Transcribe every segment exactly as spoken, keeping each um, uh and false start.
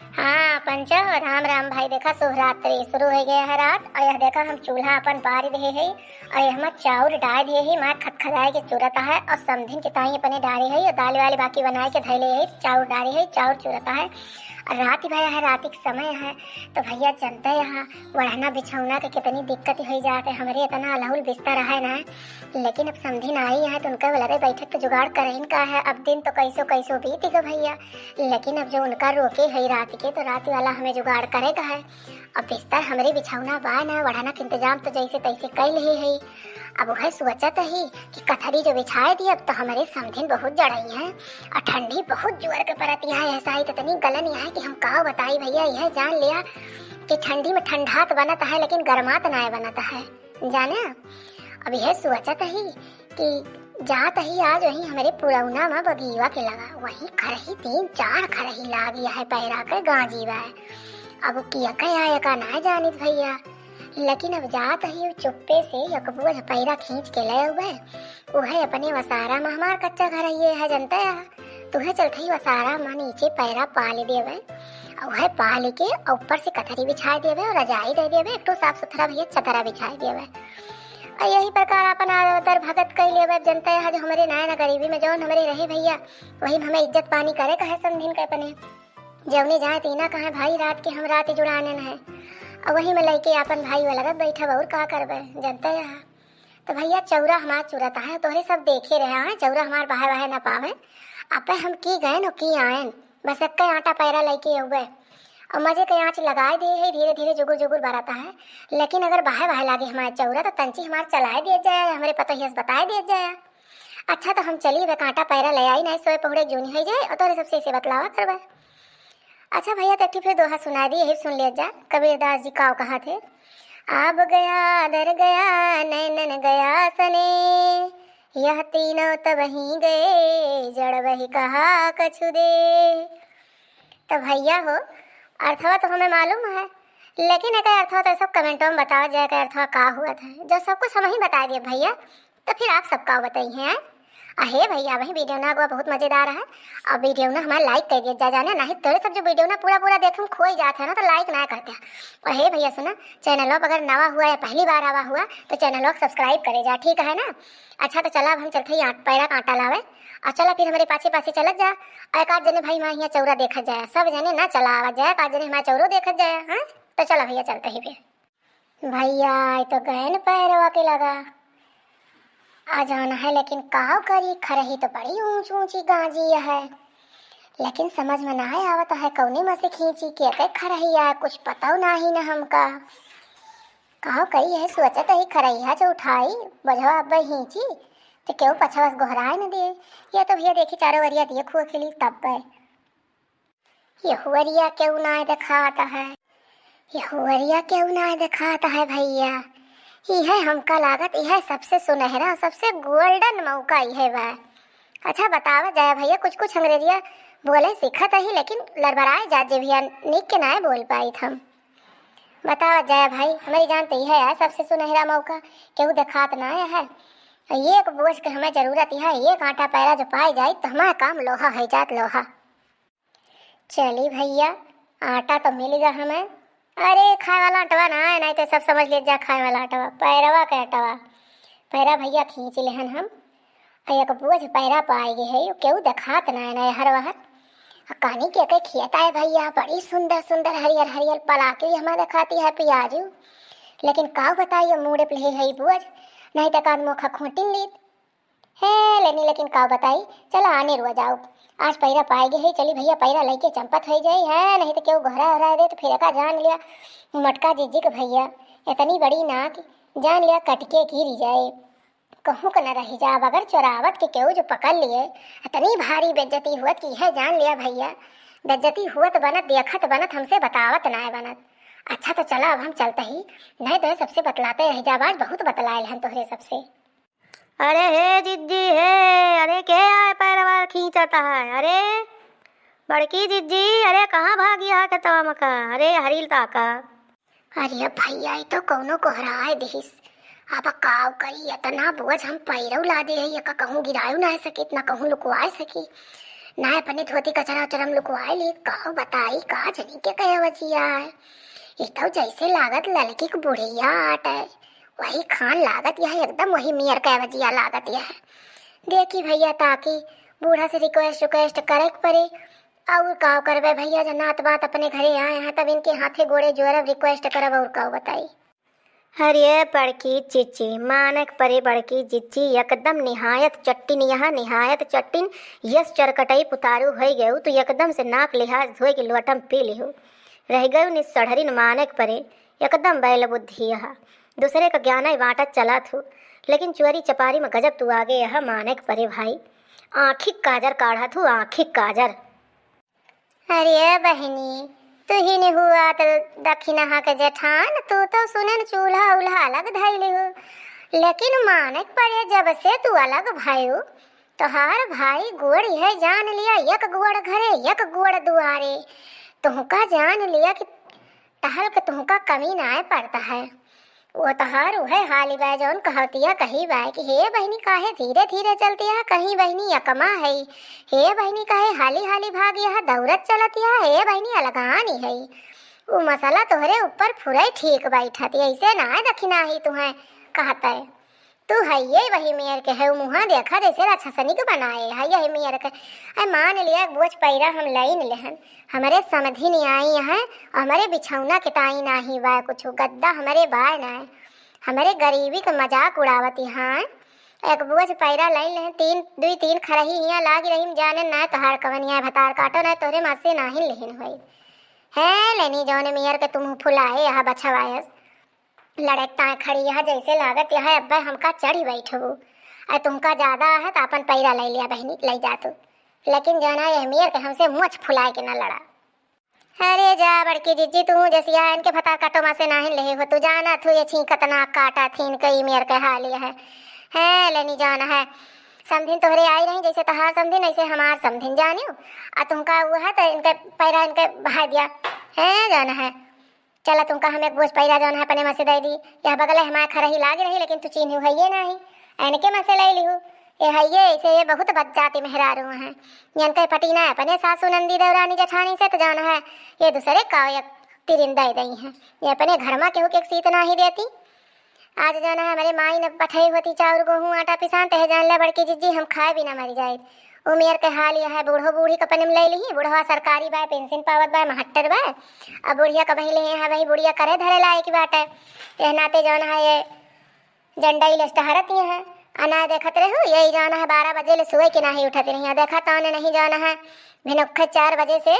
हाँ पंचो, राम राम भाई। देखा, शुभ रात्रि। शुरू होइ गया है रात, और यह देखा, हम चूल्हा अपन बारि दिहे है, और यह हमार चाउर डाल दिहे है, मार खदखदाए के चुरत है, और समधिन के ताई अपने डारे है, और दाल वाल बाकी बनाए के धैले है, चाउर डारे है, चाउर चुरत है, और रात भया है, रात के समय है, तो भैया जनते यहाँ वढ़ना बिछौना के कितनी दिक्कत होइ जात है। हमरे इतना अलहुल बिस्तर है ना, लेकिन अब समधिन आई है, तो उनका लगे बैठक तो जुगाड़ करहिन का है। अब दिन तो कैसो कैसो बीत गए भैया, लेकिन अब जो उनका रोके है रात के, तो रात वाला हमें जुगाड़ करे का है। अब बिस्तर हमरे बिछौना बा ना, वढ़ना के इंतजाम तो जैसे तैसे कइ लिहे है। अब वह सोचत ही कि कथरी जो बिछाए दी, अब तो हमरे समधिन बहुत जड़ई है, और ठंडी बहुत जोर के परत यहाँ। ऐसा ही तो इतनी गलन यहाँ कि हम का बताई भैया, यह जान लिया कि ठंडी में ठंडात बनत है, लेकिन गरमात नाय बनत है, जाने। अब यह सोचत ही कि जात ही आज वहीं हमरे पुरौना में बगीवा के लगा, वहीं खरही, तीन चार खरही लाग है पैरा के गांजी बा। अब किया का आया का ना जानित भैया, लेकिन अब जात ही चुप्पे से एक बोझ पैरा खींच के ले हुए। उहे अपने वसारा में हमार कच्चा घर है, ये है जनता है, तो उहे चलते ही वसारा में नीचे पैरा पाल देवे, और उहे पाल के ऊपर से कथरी बिछाए देवे और रजाई दे देवे, एक ठो साफ सुथरा भैया चदरा बिछाए देवे। और यही प्रकार अपन आदर भगत कइ लेवे। अब जनता है जो हमरे नाय ना गरीबी में जौन हमरे रहे भैया, वही में हमें इज्जत पानी करे का है समधिन के अपने। जौने जाए तीना कहे भाई रात के हम रात जुड़ाने न है, और वही में लइके अपन भाई वाला बैठब, और का करबे जनता है। तो भैया चौरा हमार चुरत है, तोहरे सब देखे रहे हैं, चौरा हमार बाहे बाहे न पावे। आपे हम की गए न की आएन, बस एक आटा पैरा लइके हुए, और मजे के आँच लगाए दिहे है, धीरे धीरे जुगुर जुगुर बरता है। लेकिन अगर बाहे बाहे लागे हमार चौरा, तो तंची हमार चलाए दिए जाए, हमरे पतोहिया से बताए दिए जाए। अच्छा, तो हम चली, बे कांटा पैरा ले आई, नहीं सोए पहुड़े जूनी हो जाए, और तोरे सबसे इसे बतलावा करबे। अच्छा भैया, तो एक ठो फिर दोहा सुना दी, यही सुन लिया जा, कबीरदास जी काव कहा थे। आब गया, दर गया, नैनन गया सने, यह तीनों तब ही गए, जड़ वही कहा कछु दे। तो भैया हो, अर्थवा तो हमें मालूम है, लेकिन एकर अर्थवा तो सब कमेंटों में बतावा जाए, एकर अर्थवा का हुआ था, जब सब कुछ हम ही बता दिए भैया, तो फिर आप सबका बताई हैं। अहे भैया, वही वीडियो ना अगवा बहुत मजेदार है, और वीडियो ना हमारा लाइक कर दिया जा जाने, नहीं तोरे सब जो वीडियो ना पूरा पूरा देखे हम खोई जाते हैं ना, तो लाइक ना करते हैं। अहे भैया सुना, चैनल पर अगर नवा हुआ या पहली बार आवा हुआ, तो चैनल को सब्सक्राइब करे जा, ठीक है ना। अच्छा, तो चला, अब हम चलते हैं आट-, पैरा कांटा लावे, और चला फिर हमारे पाछे पाछे चलत जा, और एक आध जने भाई हमारे यहाँ चौरा देखत जाए, सब जने ना चला आवा जाए, एक आध जने हमारे चौरो देखत जाए, हाँ। तो चला भैया, चलते ही फिर। भैया, ये तो गैन पैरवा के लगा। आ जाना है, लेकिन काव करी, खरही तो बड़ी ऊंच ऊंची गांजी है, लेकिन समझ में ना आवत है कौने में से खींची, के के खरही है, कुछ पता नहीं न हमका। काव करी है, सोचत ही खरहिया जो उठाई, बझवा अब खींची, तो केहू पछवा से गोहराए न दे। ये तो भैया देखी चारों ओरिया दिए खुआ खिली तब पे। ये हुअरिया केहू नाय देखात है, ये हुअरिया केहू नाय देखात है भैया। इहे हमका लागत, इहे सबसे सुनहरा, सबसे गोल्डन मौका इहे बा। अच्छा बतावा जाए भैया, कुछ कुछ अंग्रेजिया बोले सीखत ही, लेकिन लड़बड़ाए जात जे भैया, निक के नाय बोल पाइत हम। बतावा जाए भाई, हमरी जान तो इहे है सबसे सुनहरा मौका, केहू देखात नाय है। ये एक बोझ के हमें जरूरत है, ये कांटा पैरा जो पाई जाई तो हमारा काम लोहा है जात लोहा। चली भैया, आटा तो मिल गया हमें। अरे खाए वाला आटवा ना है, नहीं तो सब समझ ले जा खाए वाला आटवा, पैरवा के आटवा। पैरा भैया खींच लेहन हम। आ एक बोझ पैरा पाए गए है, केहू देखात ना है ना हर वहर। आ कानी के के खेत आए भैया, बड़ी सुंदर सुंदर हरियर हरियर पलाकी हमारे देखाती है पियाजू। लेकिन का बताइए, मूड़े पे है बोझ, नहीं तो कान मोखा खूंटिन लीत। हे लेनी, लेकिन का बताई, चला आने रुआ जाओ, आज पैरा पाए गए है, चली भैया पैरा लेके चंपत हो जाई है, नहीं तो केहू गोहरा ओहरा दे तो फिर एका जान लिया मटका जिज्जी के भैया, इतनी बड़ी नाक जान लिया कटके गिर जाए, कहूँ के न रह जा, अगर चोरावत के केहू जो पकड़ लिए, इतनी भारी बेइज्जती हुआ कि है जान लिया भैया, बेइज्जती हुआ तो बनत देखत बनत हमसे बतावत ना बनत। अच्छा तो चला अब हम चलते ही, नहीं तो सबसे बतलाते रह जा, आज बहुत बतलायल हन तोहरे सबसे। अरे हे जिज्जी हे, अरे के आए पैरवा खींचत है? अरे बड़की जिज्जी, अरे कहाँ भागी हा खेतवा में का? अरे हरील ताका। अरे भैया, ई तो कौनो कोहराए दिहिस। अब काव करी, इतना बोझ हम पैरव लादे है, एका कहूँ गिरायु ना सकी, ना कहूँ लुकवाए सकी। ना अपने धोती कचरा उचरा में लुकवाए ली, का बताई, का जनी के कहे वजिया है। ई तो जैसे लागत ललकी के बुढ़िया आटे, वही खान लागत यह, एकदम वही मियर कहे वजिया लागत यह। देखी भैया, ताकि बूढ़ा से request, request करे के पड़े। और का करबे भैया, जब नात बात अपने घरे आए हैं, तब इनके हाथे गोड़े जोरब, request करब, और का बताई। अरे बड़की जिज्जी, माने के परे बड़की जिज्जी, एकदम निहायत चट्टिन, यहाँ निहायत चट्टिन, यस चरकटई पुतारू होइ गयू, तू एकदम से नाक लिहाज धोए के लोटम पी लिहू। रह गयू निसढ़रिन, माने के परे, एकदम बैल बुद्धि यहाँ। दूसरे का ज्ञान ही बाँटत चलत हू, लेकिन चुअरी चपारी में गजब तू आगे यहाँ, माने के परे भाई। आँखी काजर काढ़त हू, आँखी काजर। अरे बहिनी, तू ही नहीं हुआ तो दखिनहा के जेठान, तू तो सुनेन चूल्हा उल्हा अलग धइले हो, लेकिन माने के परे जब से तू अलग भयू, तोहार भाई गोड़ है जान लिया, एक गोड़ घरे एक गोड़ दुआरे। तुहका जान लिया कि टहल के तुहका कमी नाय पड़ता है। वो तोहार उहे हाली बा, जौन कहतिया कही बा कि हे बहिनी, काहे धीरे धीरे चलतिया, कहीं बहिनी अकमा है, हे बहिनी, काहे हाली हाली भागिया, दौड़त चलतिया, हे बहिनी, अलगानी है। वो मसाला तोहरे ऊपर फुरे ठीक बैठत, ऐसे ना दखिना ही तुहे कहते। तू हइये वही मेर के है, मुँहा देखा जैसे राक्षसनी के बनाए है, यही मेर के। ऐ मान लिया, एक बोझ पैरा हम लइन लेहन, हमरे समधिन आई हैं, हमरे बिछौना के ताई नाही बा कुछ, गद्दा हमरे बाय ना, हमरे गरीबी के मजाक उड़ावत हैं। एक बोझ पैरा लइन लेहन, तीन, दुई तीन खरही हियाँ लाग रही, जाने ना तोहार कवन यहाँ भतार काटो, ना तोहरे माँ से नाहिन लेहिन होई। है लेनी जौन मेर के तुम फुलाए यहाँ बछवायस। लड़क ताए खड़ी यह, जैसे लागत यह अब्बे हमका चढ़ी बैठबू। अरे तुमका ज्यादा है तो अपन पैरा ले लिया बहिनी, ले जा तू, लेकिन जाना यह मेर के हमसे मोछ फुलाए के ना लड़ा। अरे जा बड़की जिज्जी, तू जसिया इनके भतार काटो माँ से नाहिन लेहे हो, तू जाना थू ये छींकत ना काटा थीन कई मेर के हाल यह है। है लेनी जाना है, समधिन तोहरे आई रही, जैसे तहार समधिन ऐसे हमार समधिन जानियो। आ तुमका वो है तो इनके पैरा इनके बहा दिया है, जाना है। चला तुमका हम एक बोझ पैरा जौन है अपने मसे दे दी। यह बगले हमारे खरही लागी रही, लेकिन तू चीन्हू हइये नाही, एनके मसे ले लिहू। ये हइये ऐसे, ये बहुत बज्जाति मेहरारू हैं। ये इनके पटीना है अपने सासू नंदी देवरानी जेठानी से, तो जौन है ये दूसरे का एक तिरिन दे दई हैं। ये अपने घर में केहू के एक सीत नाही देती। आज जौन है हमरे माई ने पठई होती चाउर, गोहूँ, आटा पिसान, ते जान ले बड़की जिज्जी हम खाए बिना मर जाए। उ मेर के हाल यह है, बूढ़ो बूढ़ी के अपने में ले लिही, बुढ़वा सरकारी बा, पेंशन पावत बा, महट्टर बा। अब बुढ़िया का बहिले हैं, हाँ, वही बुढ़िया करे धरे लायक बाटे। यह नाते जौन है ये झंडा इलेस टहरत ही है। अना देखत रहू, यही जौन है बारह बजे ले सोए के नाही उठत रही। देखा तौने नहीं जौन है भिनखे चार बजे से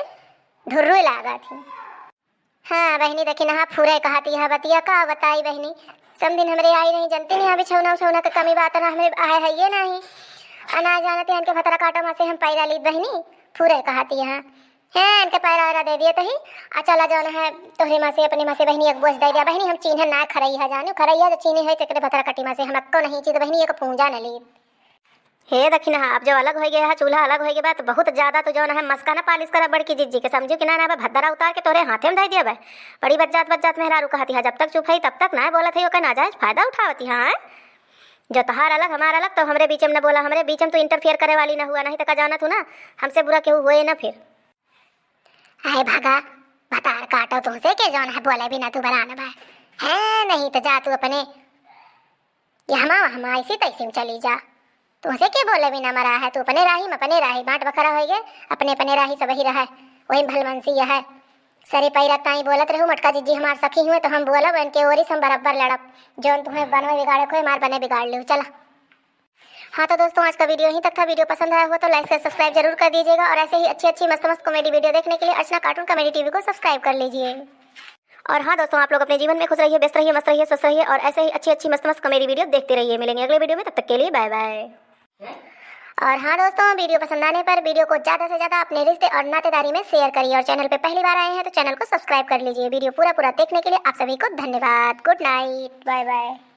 धुर्रू लागा थी। हाँ बहिनी, देखी ना, फुरे कहती है बतिया, का बताई बहिनी। समधिन हमरे आई रही, जनती नहीं, बिछौना उछौना के कमी बात ना, हमरे आए है ये नाही। अना जानते हैं इनके भतरा काटो माँ से हम पैरा लीत बहिनी, फुरे कहती है। हैं, इनके पैरा वैरा दे दिए तही, आ चला जौन है तोहरे माँ से, अपने माँ से बहिनी एक बोझ दे दिया बहिनी, हम चीन्हन ना खरई है, जानू खरई है जो चीन्हे है तेकरे भतरा कटी माँ से हम अक्को नहीं चीत बहिनी, एक पूंजा न लीत। हे दखिनहा, अब जब अलग होइ गया है, चूल्हा अलग होइ गया बा, तो बहुत ज्यादा तो जौन है मस्का ना पालिश करा बड़की जिज्जी के, समझू कि ना, ना बा, भद्दरा उतार के तोरे हाथे में धइ दिया बा। बड़ी बज्जात बज्जात मेहरारू कहती है, जब तक चुप है तब तक ना बोलत है, ओकर नाजायज फायदा उठावती है। जो तहार अलग हमार अलग, तो हमरे बीच में न बोला, हमरे बीच में तू interfere करे वाली न हुआ, नहीं तो का जाना तू ना, हमसे बुरा केहू होए ना फिर। आए भागा, भतार काटो तुमसे के जौन है बोले बिना तू बरान बा। है नहीं तो जा तू अपने, ये हमा, हमा ऐसी तैसी में चली जा। तुमसे के बोले बिना मरा है, तू अपने राही में, अपने राही बाँट बखरा होइगे, अपने, अपने राही सब ही रहे, वही भलमनसी यह है। सरे पैरा ताई बोलत रहू, मोटका जिज्जी हमार सखी हुए, तो हम बोलब, इनके ओरी से हम बराबर लड़ब। जौन तुम्हें बनवे बिगाड़े कोई मार बने बिगाड़ लियो, चला। हाँ तो दोस्तों, आज का video यहीं तक था। Video पसंद आया हो तो like से subscribe जरूर कर दीजिएगा और ऐसे ही अच्छी अच्छी मस्त मस्त comedy video देखने के लिए अर्चना Cartoon Comedy TV को subscribe कर लीजिए। और हाँ दोस्तों, आप लोग अपने जीवन में खुश रहिए, व्यस्त रहिए, मस्त रहिए, स्वस्थ रहिए और ऐसे ही अच्छी अच्छी मस्त मस्त comedy video देखते रहिए। मिलेंगे अगले video में, तब तक के लिए bye bye। और हाँ दोस्तों, video पसंद आने पर video को ज़्यादा से ज़्यादा अपने रिश्ते और नातेदारी में share करिए और channel पे पहली बार आए हैं तो channel को subscribe कर लीजिए। Video पूरा पूरा देखने के लिए आप सभी को धन्यवाद। Good night, bye bye।